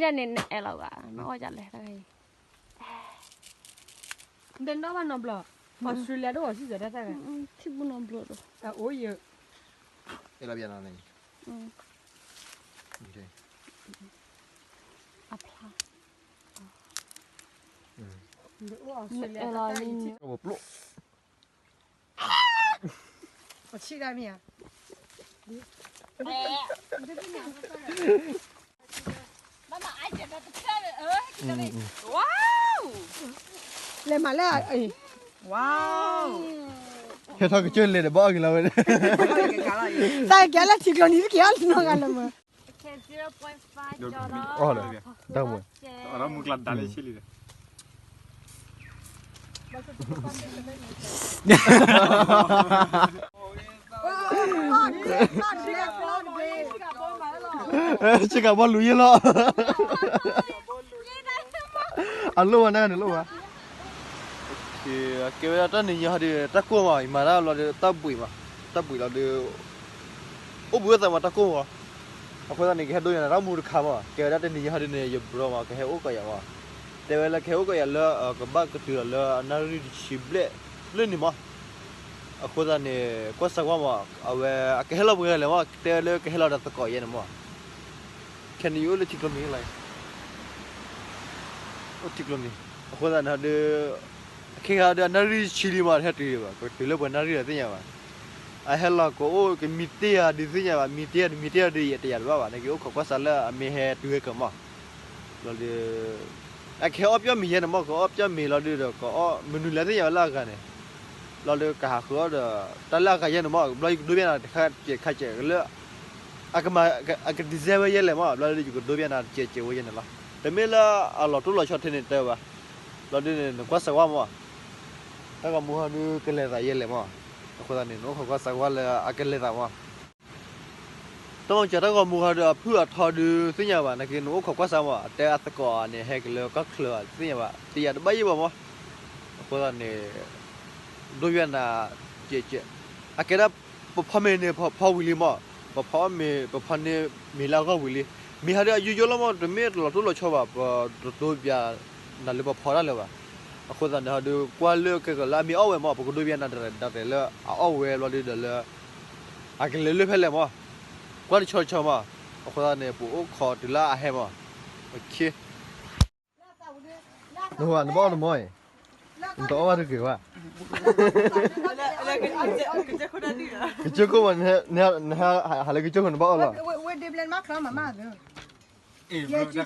ယန့ၣ် နအဲၣ်လီၤဂၤ နအီၣ်ယၤလဲၣ်တၢ်ဂၤအံၤ, ဒီးနီၢ်ဘၣ်နီတဘျီ, Australia ဒိၣ်အီၤစံၣ်စၢၤတၢ်တၢ်ဂၤ, ထံၣ်ဘူးနီတဘျီဒီး, အအိၣ်ယ, အဲၣ်လီၤဘၣ်နီၤန့ၣ်, အဖျါ, အဲၣ်လီၤန့ၣ်, ပျိၣ် အဆံၣ်ဒၣ်မ့ၢ်ဧါ, လဲၤမၤလၢ, ဟဲထီၣ်ကစၢၢ်လဲၤဒီးဘၣ်အီၣ်က့ၤလီၤဝဲ, သးကဲလၢထံကျိနံၤ တကဲအီၣ်လၢနီၢ်ဂၤလၢမး, အီၣ်လၢ, တၢ်မွဲ, ဆ့ကၤဘီလူၤယဲလီၤ, အလိၣ်ဘၣ်န့ၣ်လိၣ်ဘၣ်, ကဲဝဲဒၣ်တၢ်နံၤညါဟီဒီး တၢ်ကိၢ်မး ယမၤတၢ်လီၤဒီးတၢ်ဘှံးမး, တၢ်ဘှံးလီၤဒီး အိၣ်ဘှံးအိၣ်သးမး တၢ်ကိၢ်မး, အဃိသတးန့ၣ် ကဟဲဒိယၤနၤတၢ်မူတခါမး, ကဲဝဲဒၣ်တနံၤညါဟီဒီးန့ၣ် ယဘျီမး ကဟဲအိၣ်ကီးယၤမး, တဲဝဲလၢကဟဲအိၣ်ကီးယၤလၢ ကဘၣ်ကတုၤလီၤလၢအနၣ်ရံၣ်တဆံဘျဲၣ်လၢန့ၣ်မး, အဃိသတးန့ၣ် ကွၢ်စးကွၢ်မး အဝဲအကဟဲလီၤပှဲၤဂၤလဲၣ်မး တဲဝဲလၢကဟဲလီၤဒီးသကိးယဲန့ၣ်မး, ခဲန့ၣ်ယအိၣ်လၢထံကျိနံၤလီၤ, အိၣ်ထံကျိနံၤ, အဃိသတးန့ၣ်ဒီး အခ့ခါဒီးအနၣ်ရံၣ်ဆံလံမး တဟဲတုၤဘၣ် ကတုၤလၢပှဲၤနၣ်ရံၣ်လီၤသ့ၣ်ညါဘၣ်, အဟဲလီၤကအိၣ်ကမံတ့ၢ်ယၤဒုးသ့ၣ်ညါဘၣ် မံတ့ၢ်ယၤဒုးမံတ့ၢ်ယၤဒုးယတယာ်တဘၣ်ဘၣ် နကအိၣ်ခိးကွၢ်စးလၢအမ့ၢ်ဟဲတုၤဟဲကၢၤမး, လီၤဒီး အကဟဲအီၣ်ပၠီၣ်မ့ၤယဲန့ၣ်မး ကအီၣ်ပၠီၣ်မ့ၤလီၤဒုးဒီး ကအီၣ်မနုၤလဲၣ်သ့ၣ်ညါဘၣ်လၢအဂၤန့ၣ်, လီၤဒီးကဟးဃုာ်အီၣ်ဒီး တၢ်လၢအဂၤယဲန့ၣ်မး ဘျီယကဒိဘၣ်နၤတခါကဲးခါကဲးလၢ အကမၤ အက design ဝဲယဲလဲၣ်မး ဘျီဒီးယကဒိဘၣ်နၤတကဲးကဲးဝဲယဲန့ၣ်လီၤ, တမ့ၢ်လၢအလီၤတိၢ်လီၤဆီထဲန့ၣ်တဲဘၣ်, ဘျီဒီးန့ၣ် နကွၢ်စးကွၢ်မး, တၢ်ဂီၤမူဟီဒုးကလဲၤသးယဲလဲၣ်မး, အဃိသတးန့ၣ် နအိၣ်ခိးကွၢ်စးကွၢ်လၢအကလဲၤသးမး တၢ်မၤစၢၤတၢ်ဂီၤမူဟီဒီးအဖုၣ်အထီဒုးသ့ၣ်ညါဘၣ် နာ်က့နအိၣ်ခိးကွၢ်စးမး အတဲအသကိးန့ၣ် ဟဲက့ၤလၢကီၢ်ချၢဘၣ်သ့ၣ်ညါဘၣ် တယာ်တဘၣ်ယံၣ်ဘၣ်မး, အဃိသတးန့ၣ် ဒိၣ်ယွဲၢ်နၤ ကဲးကဲး, အကဲဒၣ် ပဖီမ့ၤန့ၣ်ဖီဝံၤလံမး, ပဖီမ့ၤ ပဖီန့ၢ်မ့ၤလၢအဂီၢ်ဝံၤလံ, မ့ၢ်ဟီဒုးအယိယိလီၤမး တမ့ၢ်တလီၤတိၢ်လီၤဆီဘၣ် ပတဒိဘၣ်နၤလၢပဖီတၢ်လၢၤဘၣ်, အဃိသတးန့ၣ်ဟီဒုး ကွၢ်လၢကဲကလၢအမ့ၢ်အီၣ်ဝဲမး ပကဒိဘၣ်နၤဒၣ်လဲာ်လၢအအီၣ်ဝဲဘျီဒုးဒီးလၢ အကလဲၤလၢဖဲလဲၣ်မး, ကွၢ်တဆီတဆီမး, အဃိသတးန့ၣ် ပအိၣ်ခိးတုၤလၢအဟဲမး, နဟိနဘၣ်အီၣ်တမီၤ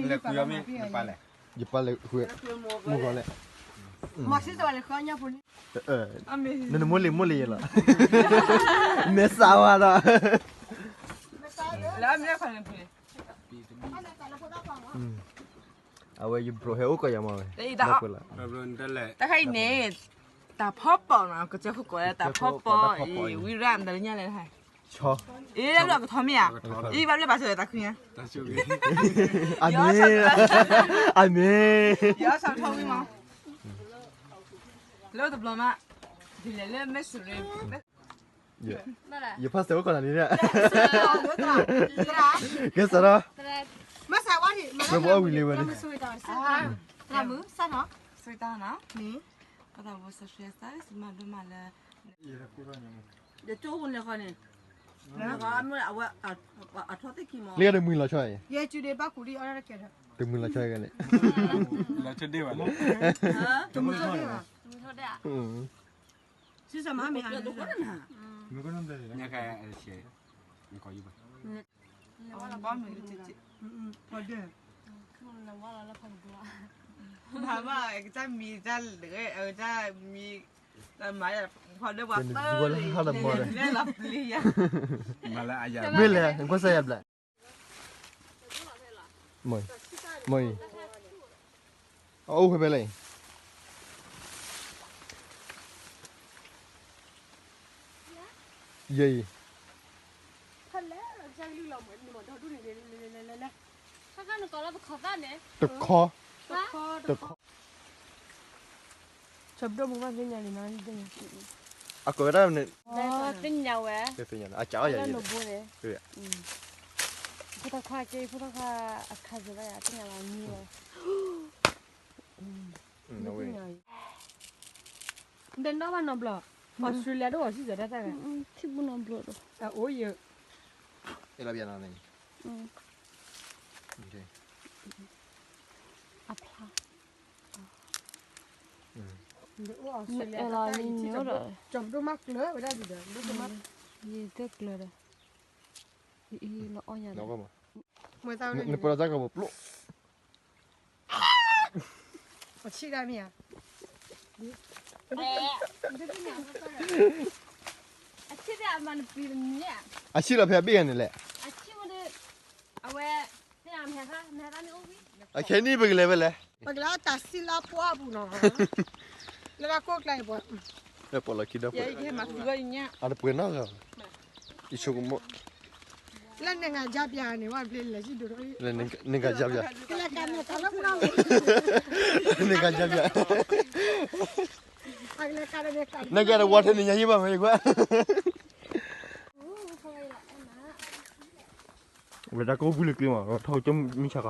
အံၤ, နတအီၣ်ဘၣ်တဂ့ၤဘၣ်, ကစၢၢ်ခိၣ်မး, နဟးလၢကစၢၢ်ခိၣ်နဘၣ်အီၣ်လီၤ, ယပာ်လၢဃုမုၢ်ဂီၤလဲၣ်, နနမိၢ်လံၤမိၢ်လံၤယဲလီၤ, မဲာ်သးဝါဒီး အဝဲယဘြိဟဲအိၣ်ကီးယၤမးဝဲ, တခါအံၤန့ၣ် တၢ်ဖီပီနီၤ ကစၢၢ်ခိၣ်ကိးလၢတၢ်ဖီပီအံၤ ဝံရၣ်မတၤလၢညါလဲၣ်တခါ, အ့ လၢအကထီမ့ၢ်ဧါ, အံၤဘၣ်ဘျၢဘၣ်စၢၤတၢ်ခွံညါ, အမ့ၢ်, အမ့ၢ်, ယအီၣ်ဆီထီဝံၤမး, လၢတဘျီမး, ဒ်လဲၣ်လၢမဲၢ်စရ့ ယဖးစဲးအိၣ်ကီးနၤန့ၣ်, ကဲစးထီၣ်, မ့ၢ်ပအီၣ်ဝံၤလံဝဲန့ၣ်, လၢတမုာ်လီၤဆီအံၤ, တမုာ်လီၤဆီအံၤန့ၣ်, မ့ၢ်လဲၣ် ကွၢ်စၢ်ယၤဘျဲၣ်, မ့ၢ်, မ့ၢ်, အအိၣ်ဖဲဖဲလဲၣ်, ယဲအံၤ တခီ, တခီ, အကဝဲဒၣ်န့ၣ်, သ့ၣ်ညါဝဲ, အကၢ်အီၣ်ယၤ, ဖိသၣ်ခွါက့ ဖိသၣ်ခွါအခါစၢၤဘၣ်ယၤ သ့ၣ်ညါလီၤမံလီၤ. ဒီးနီၢ်ဘၣ်နီတဘျီ, Australia ဒီးအီၤစံၣ်စၢၤတၢ်တၢ်ဂၤ, ထံၣ်ပူၤနီတဘျီဒီး, အအိၣ်ယၤ, အဲၣ်လီၤဘၣ်နီၤန့ၣ်, အဖျါ, အဲၣ်လီၤန့ၣ်န့ၣ်ဒီး, ကၠီၤပဒိၣ်မးကျၢၤဝဲဒၣ်ဒီး, ယတကျၢၤဒီး, လီၤအီၣ်ညါဒီး, နပၢၢ်တၢ်ကပီၤပျိၣ် အဆံၣ်ဒၣ်မ့ၢ်ဧါ, အဆံၣ်လီၤဖဲအဘ့ၣ်ဂၤန့ၣ်လဲၣ်, အဝဲ, အခဲနံၣ်ပကလဲၤဖဲလဲၣ်, ပကလဲၤတၢ်စံလါပှၢ်ပူၤနီၤ, လၢကိၣ်ကျါအံၤပှၤ, လၢပှၤလီၤခံဒီးပှၤ, အတပှဲၤနီတဂၤ, ယဆိကမိၣ် လၢနဂၤကၠါပျါန့ၣ် ဝဲဘျ့လၢၤဆံဒိၣ်ထီၣ်, နဂၤကၠါပျါ, နဂၤကၠါပျါ, နဂၤတဝါထဲန့ၣ်ညါယံၣ်ဘၣ်မ့ၢ်ကွၢ်, ဝဲဒၣ်ကိၣ်ဘုလၢကျ့မး ထီၣ်ကစၢၢ်မုၢ်ဆါခီ,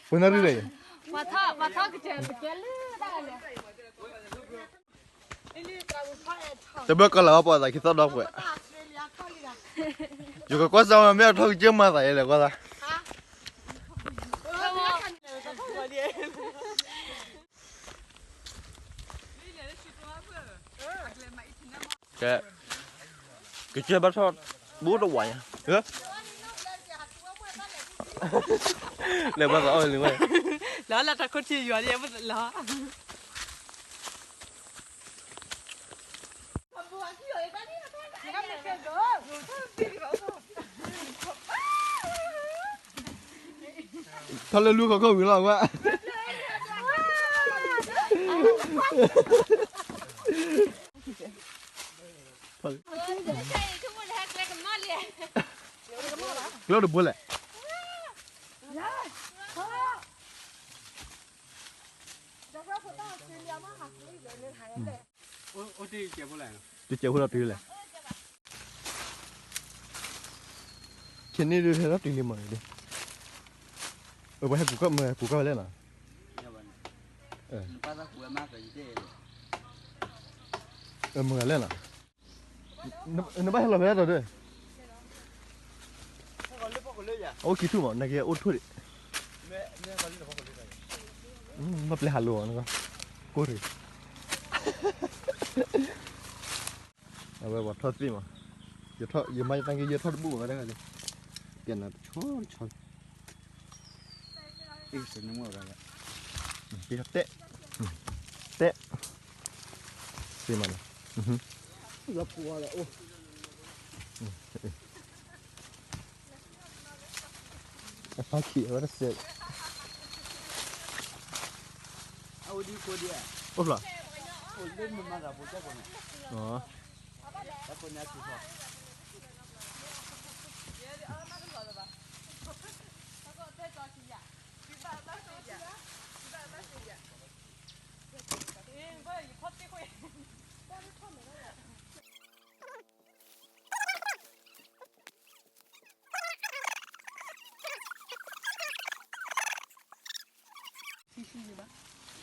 ပနၢ်ရံၣ်လဲၣ်, ပှၤထီၣ်ကစၢၢ်တကဲလၢဒၣ်လဲၣ် တဘၢကီၢ်လၢအပှၤသးခံသီၣ်ဒီးပှဲၤ, ယကကွၢ်စၢ်မ့ၢ်အထီၣ်ကစၢၢ်မၤသးယဲလဲၣ်ကွၢ်သး, ကဲ, ကစၢၢ်ဘၣ်ထီၣ်, ဘူးတဝးညါ, လဲၤဘၣ်သးအီၣ်လံဝဲ, လီၤလၢတၢ်ခိၣ်ထံယွၤလံလီၤ ထီၣ်လၢလူခီခိၣ်ဝံၤလီၤကွၢ်, ကျီတဘိလဲၣ်, တကဲးဖိဒီးတုၤလဲၣ်, ခဲန့ၣ်ဒုးဟဲထီၣ်တုၤလံမးန့ၣ်, အဝဲဟဲကူကီၢ်မ့ၢ်ကူကီၢ်ဝဲလဲၣ်နီၤ, မ့ၢ်ဂၤလဲၣ်နီၤ, အိၣ်ခံထူၣ်မး နကအိၣ်ထူၣ်ဒံး, ဘၣ်ပျဲဟးလိာ်အီၤ, ကိၢ်ရ့ၣ်, အဝဲပှၤထီၣ်သ့ၣ်မး, ယမါယသးက့ယထီၣ်တဘူၣ်ဘၣ်တဂၤ, ပျဲနၤတဆီတဆီ, တဲ, တဲ, သ့ၣ်မးနီၤ, အဖါခံအဝဲတစဲး, အိၣ်ဖျါ,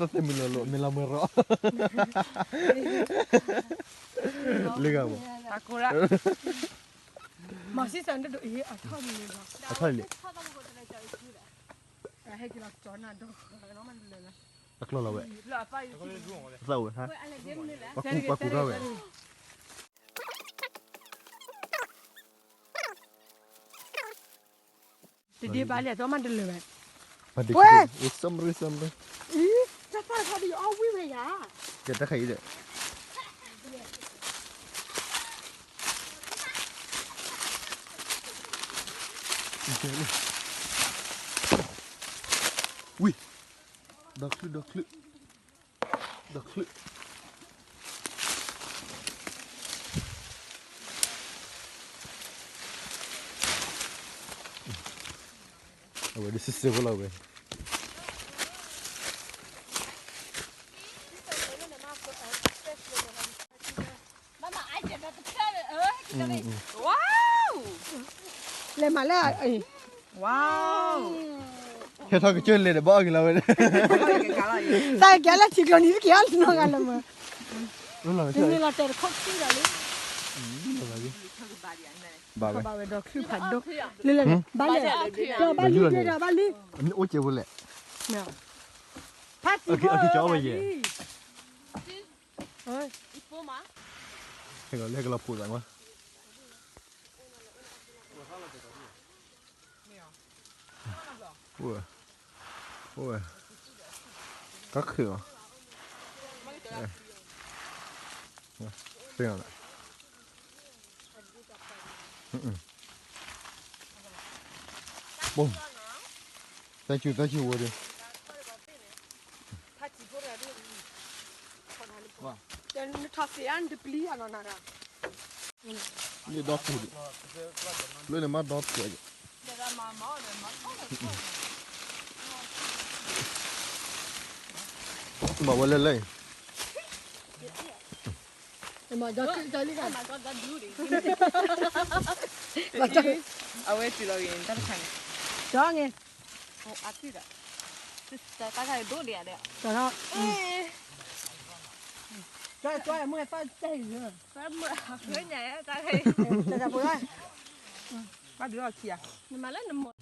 သ့ၣ်မုၢ်လီၤလိာ် မ့ၢ်လီၤမွဲရီ, လၢဂၤမး, မၤစံၣ်စၢ်ဒိၣ်ဒိၣ်အံၤ အထီၣ်လံ, အထီၣ်လံ, အကျီၢ်လီၤဝဲ, သးအိၣ်ဝဲ, ပှၤကူပှၤကူထီၣ်ဝဲ တဒ့ဘၣ်လံ အတမ့ၢ်တလၢာ်ဘၣ်, ဝဲ, စမရံ စမရံ, တၢ်သၣ်ခါဒီးယအီၣ်ဝံၣ်ဝဲယၤ, ကဲတၢ်ခါအံၤဒီး, ဝံၣ်, ဒီချုး ဒီချုး, ဒီချုး အဝဲဒ်စ့ၢ်ကီးလီၤဝဲ, မမအါယဲၢ်ဒီးတဖျၢၣ်လၢ လဲၤမၤလၢ ဟဲထီၣ်ကစၢၢ်လဲၤဒီးဘၣ်အီၣ်က့ၤလီၤဝဲ, တၢ်ကဲလၢထံကျိနံၤ တကဲအီၣ်နီတဂၤလၢၤမး, နမ့ၢ်လီၤတဲာ်တခီၣ်ခံဂၤလံ, ဘၣ်ဝဲဒီးချုးဖးဒိၣ်, လၢလၢ ဘၣ်လဲၣ်, ဘၣ်လံ, ဘၣ်လံ, အိၣ်ကဲဖိလဲၣ်, ဖးထံဖိလံ, လဲၤကလီၤပူၤသးကွၢ် အိၣ်ဝဲ, အိၣ်ဝဲ, ကီၢ်ခုၣ်လီၤ, သ့ၣ်ညါလီၤ, တၢ်ဆူၣ်တၢ်ဆူၣ်ဝဲဒီး နထီၣ်သ့ၣ်အါ နတပျံၤအနီၢ်နၤဂၤ, လၢဒီပူၤဒံး, လၢန့ၣ်မ့ၢ်ဒီပူၤ, မၤဝဲလဲၣ်လဲၣ်, မၤကလံကလံ, အဝဲတုၤလီၤဂ့ၤ တၢ်တခါန့ၣ်, ကၠီန့ၣ် အတုဒီး, တၢ်ခါဒိၣ်ဒံးဧါဒီး, ကၠီ, ကၠီမ့ၢ်သၣ်တၢ်အံၤ, တၢ်အံၤ, ဘၣ်ဒုးအီၣ်ခံဧါ, နမၤလၢနမၤ,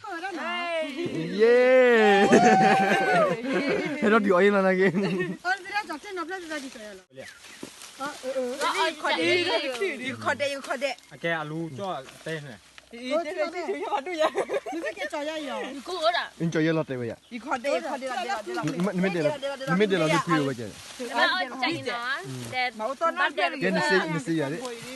ယ့, ဟဲထီၣ်ဒုးအီၣ်ယ့လီၤနာ်က့, ယခီၣ်ဒဲး ယခီၣ်ဒဲး, ယခီၣ်ဒဲး, အကဲအလူကၠီတဲန့ၣ်, ကၠီယဲလီၤတဲာ်ဝဲယၤ, နမ့ၢ်တဲလီၤလၢဖုဝဲကဲ, ကဲနစ့ယၤ, နကွၢ်သုတၢ်သၣ်လီၤတဲာ်ဒီဒူၣ်ဝဲထီထီၣ်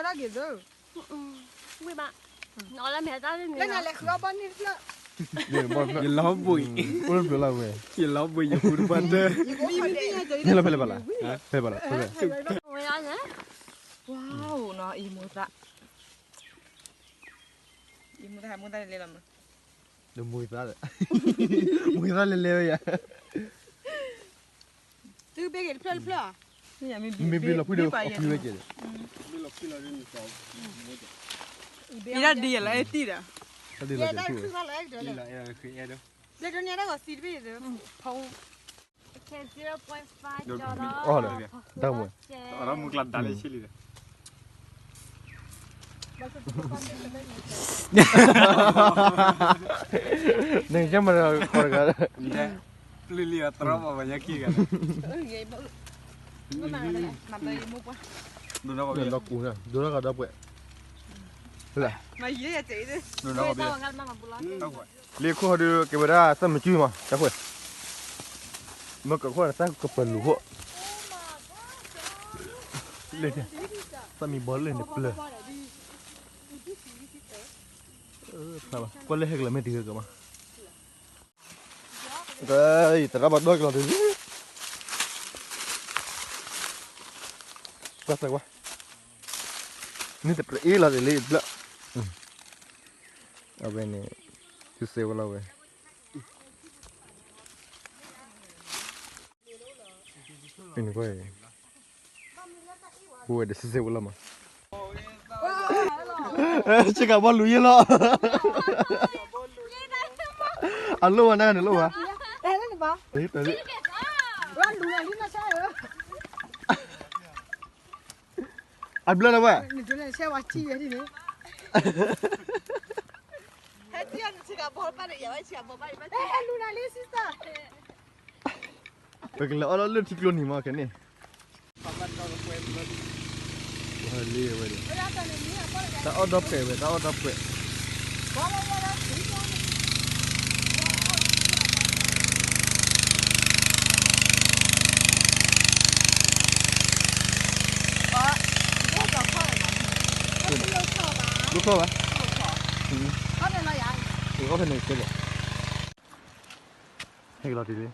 က့ၤသၢ, ဝ့ၢ်ဘၣ်, နအီၣ်လၢမဲာ်သၣ်န့ၣ်, ယလီၤဘှံး, အိၣ်တဖျိလၢဝဲ, ယလီၤဘှံးယပူၤတပှၢ်တၢၢ်, မ့ၢ်လီၤဖဲလဲၣ်ဘၣ်လၢ, ဖဲဘၣ်လၢ, ဝဲ, အံၤမိၢ်သၣ်, အံၤမိၢ်သၣ်လဲၤလဲၤလီၤမး, ဒီးမိၢ်သၣ်, မိၢ်သၣ်လဲၤလဲၤဝဲယၤ, သုဘ့ၣ်ဂ့ၤတဖျၢၣ်တဖျၢၣ်ဧါ, မ့ၢ်ဘ့ၣ်လီၤဖုၣ်ဒီးအဖုၣ်ဝဲကဲ, အံၤဒၣ်ဒ်ယဲလၢအဲၣ်တံၢ်ဒီး, တၢ်ဒ်လီၤ, ဘျဲၣ်ဒိန့ၣ်တၢ်ဂီၤသံတဘ့ၣ်, ဖုန်း, အီၣ်လီၤ, တၢ်မူ, နကမၤဒီးဃီတဂၤ, ပျုၤလံအီၤ သရီပီၤပှၤညါခံဂၤ, လီၤကူၤ, ဒိၣ်ထီၣ်ဂၤဒီးပှဲၤ, လၢခိၣ်ဟီဒုးကဲဝဲဒၣ်သၣ်မုၢ်ကုမး တၢ်ခွဲး, မ့ၢ်ကခိၣ်တၢ်ကပၢၤလူၤခိၣ်, လၢ, သၣ်မံၤဘီလၢန့ၣ်ပျၢၤ, ကွၢ်လၢဟဲကလီၤမ့ၢ်တံၤဟဲကမး, တရၣ်ဘၣ်ဒီကလီၤတံၤ, ကွၢ်သၢကွၢ်, န့ၣ်တပြဲအ့ၣ်လီၤတံၤလံတဘျၢၣ်, အဝဲန့ၣ်, သုစဲဝဲလီၤဝဲ အံၤနကွၢ်အံၤ, ဝဲဒီးစံးစဲဝဲလီၤမး, ဆ့ကၤဘီလူၤယ့ၢ်လီၤ, အလိၣ်ဝဲနၤန့ၣ်လိၣ်ဝဲ, အဘျၢလၢဝဲ, ပကလဲၤအီၣ်လၢထံကျိနံၤမးခဲန့ၣ်, ဝဲ, တၢ်အီၣ်ဒီပှဲၤဝဲ တၢ်အီၣ်ဒီပှဲၤ ဒိၣ်ထီၣ်ဘၣ်, အီၣ်ဖဲန့ၣ်ကဲလီၤ, ဟဲကလီၤတံၤလံ,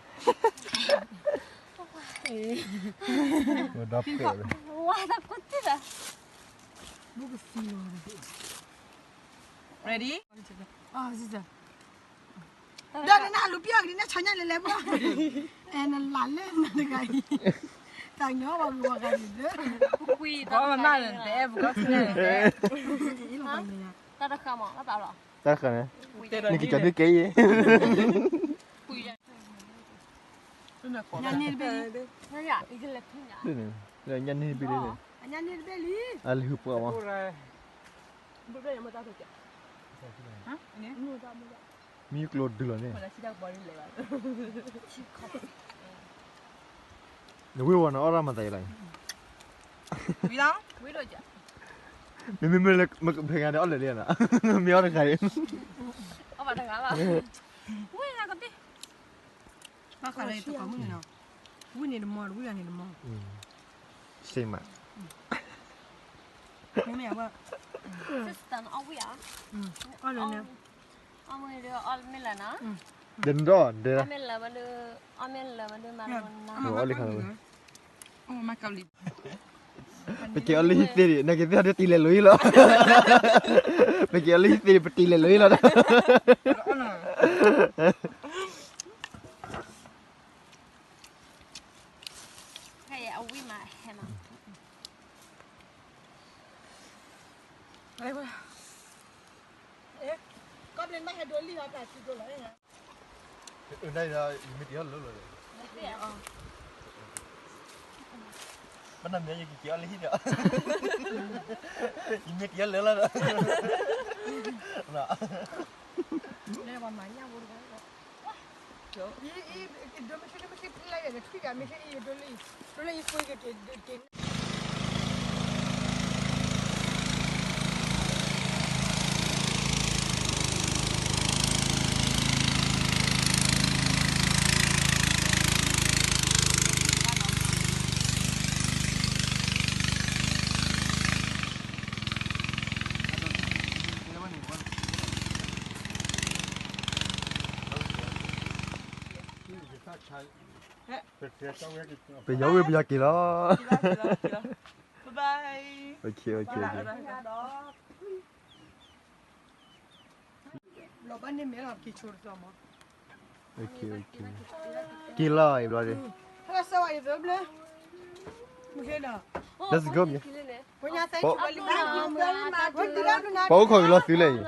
ဒီပှဲၤဝဲ, ready, ဒီးနနလူၤပျီၢ်က့ၤနဆီညါလဲၤလဲၤဘၣ်, အဲနလၢ်လၢနတဂၤအံၤ, တၢ်ညီဘၣ်ဂ့ၤဘၣ်ဂၤန့ၣ်ဒီး, ကွံာ်တၢ်မၤနၢ်န့ၣ်တဲ ပကီၢ်စဲၣ်န့ၣ်တဲ, တၢ်တဃၢမး တၢ်လီၤ, တၢ်တဃၢန့ၣ်, နကကီၤဒုးကဲအံၤ, ညါန့ၣ်တဘ့ၣ်လံ, ညါန့ၣ်တဘ့ၣ်လံ, အလဲၤဟုၣ်ပှၢ်မး, မ့ၢ်ကျိၤဒုလီၤန့ၣ်, နဝ့ၢ်ဝီၤနအီၣ်ရၣ်မၤသးယလီၤ, မ့မ့ၢ်လၢဖဲဂၤန့ၣ်အီၣ်လၢာ်လံနီၤ, မ့ၢ်အီၣ်တခါအံၤ, ဘၣ်ဃးလၢတကီၢ်မုၣ်န့ၣ်နီၤ, ဝံၣ်န့ၣ်တမီၤ ဝံၣ်ဂၤန့ၣ်တမီၤ, စ့မး, မ့မ့ၢ်အဝဲ, အီၣ်လၢာ်န့ၣ်, ဒီးနဒီး, အီၣ်လၢာ်ခါလီၤဝဲ, ပက့ၤအီၣ်လၢဟံၣ်သ့ၣ်န့ၣ် နကသ့ၣ်ဟီဒ်တံၤလဲၤလိၤအံၤလီၤ, ပက့ၤအီၣ်လၢဟံၣ်သ့ၣ်န့ၣ် ပတံၤလဲၤလိၤအံၤလီၤ, အဝံၣ်မးဟဲမး, ကီၢ်ဘျ့မးဟဲဒိလံဟီ တၢ်စုဒိလီၤ, အၢ ယမ့ၢ်တံၤအီၣ်လၢလီၤ, ဘၣ်နမ့ၢ်ယကက့ၤအီၣ်လၢဟံၣ်ဒီး, ယမ့ၢ်တံၤအီၣ်လၢလီၤဒီး, လဲၤဝဲမၤညၣ်ဖိတဂၤလီၤ, ဒိမ့ၢ်ဆ့ဒိမ့ၢ်ဆ့ဖျါယဲၢ် ထွံၣ်ဂၤမ့ၢ်ဆ့အံၤ ဒိလံ, ဒိလံအံၤကွံက့ၤက့ၤ ပယီၤဝံၣ်ပယီၤက့ၤလီၤ, က့ၤလီၤအံၤဘျီဒ်, Let's go, ပအိၣ်ခိးက့ၤလီၤသုလဲၣ်အံၤ,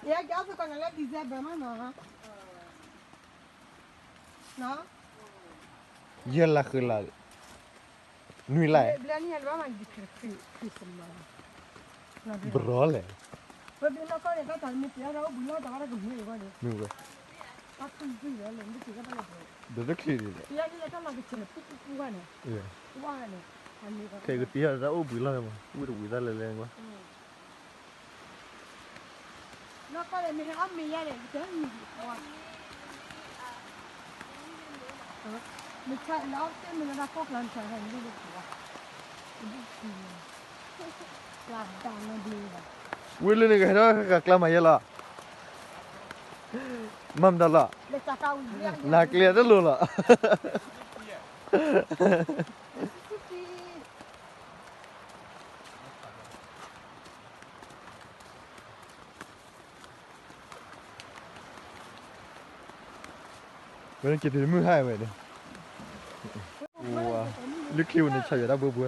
ယဲက့ၤအီၣ်သကိးနၤလၢ December မးနီၤ, ယဲလါဃုလါ, နွံလါ, ဘရီလဲၣ်, မ့ၢ်ဝဲ, ဒီးတချုးဒံးလဲၣ်, ဒီးတချုးဒံးလဲၣ်, ခဲကတံၤဟီၣ်တၢ်အိၣ်ဘှံးလီၤမး ဝံၣ်တဝံၤသၣ်လဲၤလဲၤကွၢ် ဝံၤလၢန့ၣ်ကဟဲထီၣ်ဃာ်ကျါမၤယဲလီၤ, မၤမတၤလီၤ, နၤကျဲတလိၤလီၤ. ဝဲန့ၣ်က့ၤတုၤမုၢ်ဟါဝဲဒီး, လၢချံဝဲန့ၣ် ဆါယွၤတၢ်ဘိဘိ,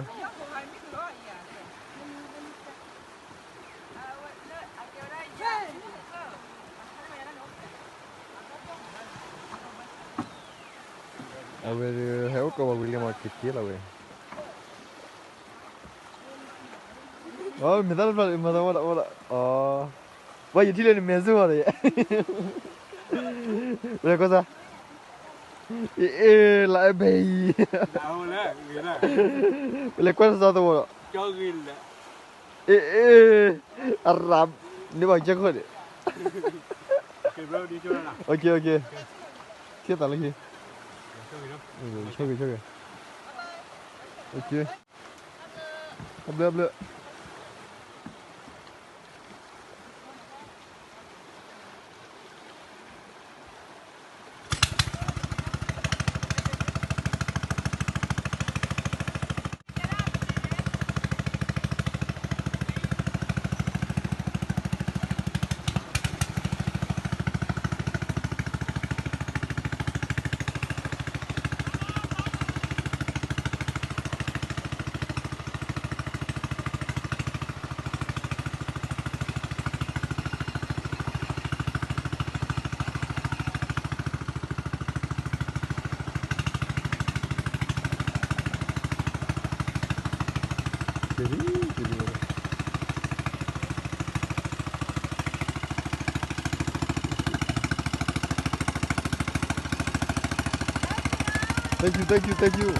အဝဲဟဲအိၣ်ကီးဝံၤလံမး က့ၤက့ၤလီၤဝဲ. မ့ၢ်သးတဖျၢၣ် မၤသးဝဲဒၣ်အိၣ်လီၤ, ပှၤယထံၣ်လၢနမဲာ်စၢၤဝဲဒီး, လဲၤကွၢ်စၢ်, အ့ၣ် လၢအဘဲအံၤ, ပလဲၤကွၢ်စၢ်သဝီဒီး, အ့ၣ် အရၣ်, န့ၢ်ဘၣ်ကဲခိၣ်န့ၣ်, ထံၣ်သးလၢခံ, ဆိၣ်ဂ့ၤဆိၣ်ဂ့ၤ, အဘျုးအဘျုး. Thank you, thank you, thank you.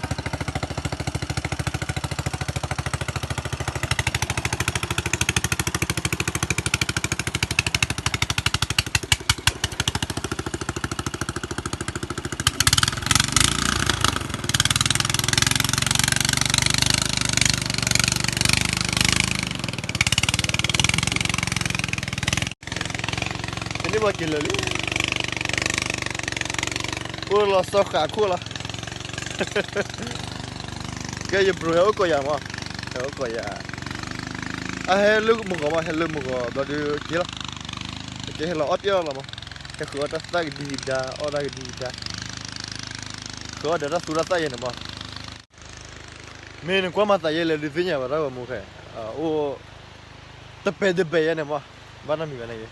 ဖဲန့ၣ်မ့ၢ်က့ၤလၢာ်လံ, အိၣ်လီၤစီၤဃာ်ခိၣ်လီၤ, ကဲယဘြိၤဟဲအိၣ်ကိးယၤမး, ဟဲအိၣ်ကိးယၤ, အဟဲလၢမုၢ်ဂီၤမး, ဟဲလၢမုၢ်ဂီၤဘျီဒုးက့ၤလီၤ, ကဲဟဲလီၤအီၣ်ပျဲၢ်လီၤမး, ဟဲဃုအီၣ်တၢ်သၣ်ကဒံကဒါ, အီၣ်တၢ်ကဒံကဒါ, ဃုအီၣ်ဒီးတၢ်သူတၢ်သၣ်ယဲန့ၣ်မး မ့ၢ်နကွၢ်မၤသးယဲလဲၣ်ဒုးသ့ၣ်ညါဘၣ်တၢ်ဂီၤမူဃဲ, အိၣ်တပဲာ်တပဲာ်ယဲန့ၣ်မး, ဘၣ်နီတမံၤဘၣ်န့ၣ်,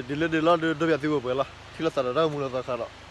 ဒ်လၢဒ်လီၤဒုး ဒီးပၠးသုဝဲပှဲၤလီၤ, ထံၣ်လိာ်သးဒီးတၢ်ဂီၤမူလီၤသီခါဒီး